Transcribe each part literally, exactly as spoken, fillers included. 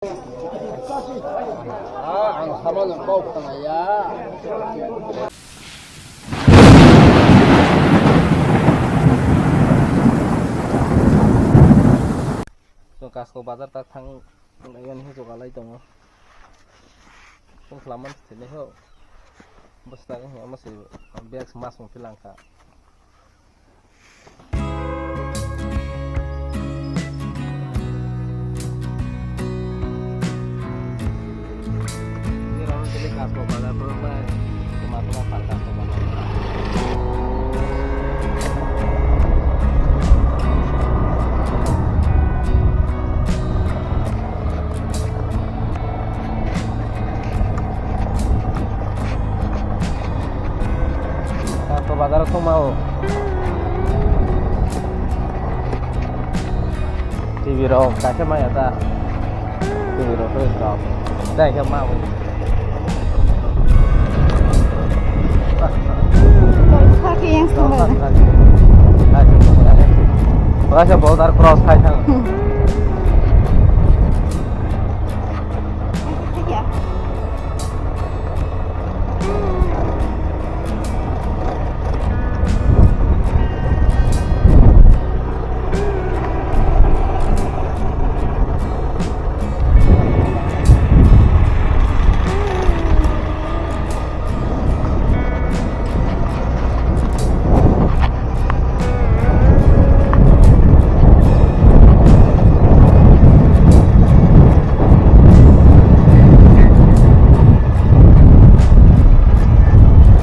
Ah, ang sama nang kau kena ya. So, Kasko bazar tak thang, yang ni jogalai tongo. Tong khlaman sini ho. Bwswk yang masih biak mas mung pilangka. Kasko bazar o thangma o. T V rok kaisa maya ta. T V rok to rok. Dai khe ma o. Sakhe yang sung. Kaisa border cross khai thang.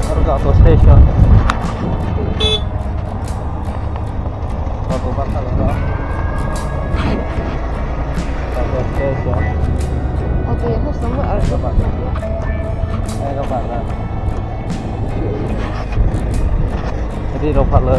Oro auto station. Auto bus alo. Auto station. Auto ya, bus tongo, auto. Ego bus. Ego bus. Ri rok phalo.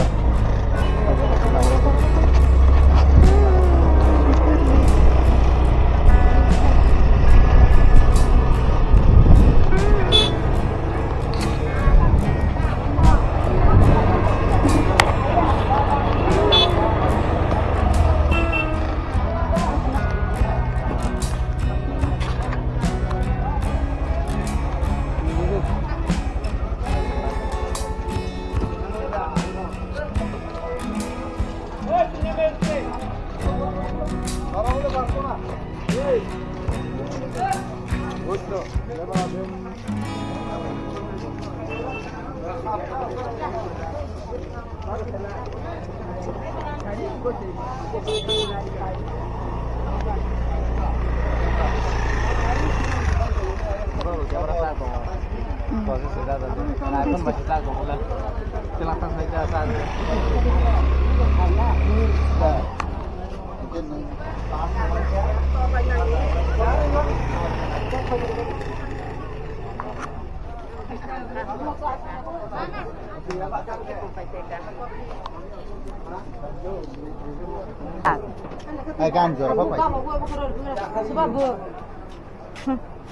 Ai, gan jora pa pai.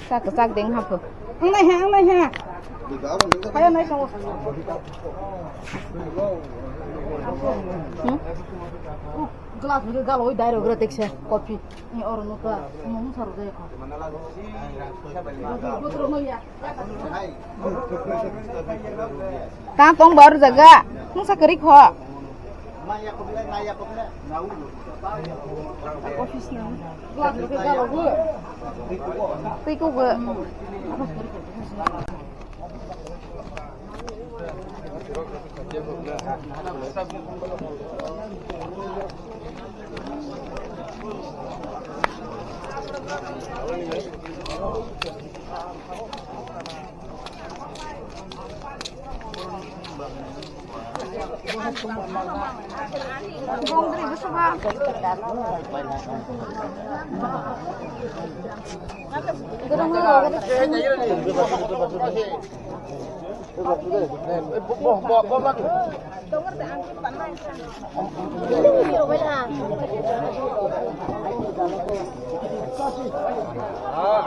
Sak sak deng hapho. Ang nai ha, ang nai ha. Kaya nai kawo. Hmm? Glass ni galo dai ro gra tekse coffee. Ni oro no ka. Mo mo saro dai ko. Botro no ya. Ta tong bar jaga. Nung sa kari kho. Office na. Glass ni galo go. Tei ko go.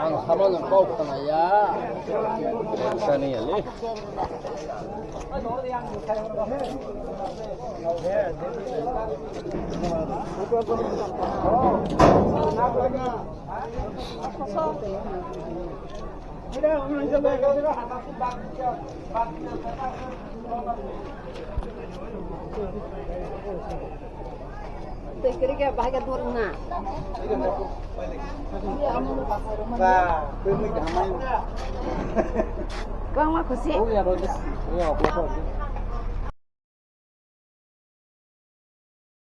Ang sama nang kau kena ya. Sani ya le. Twi kwrwi khe bahai khe dor wngna. Ba, twi mui khamai. Kwbangma khusi.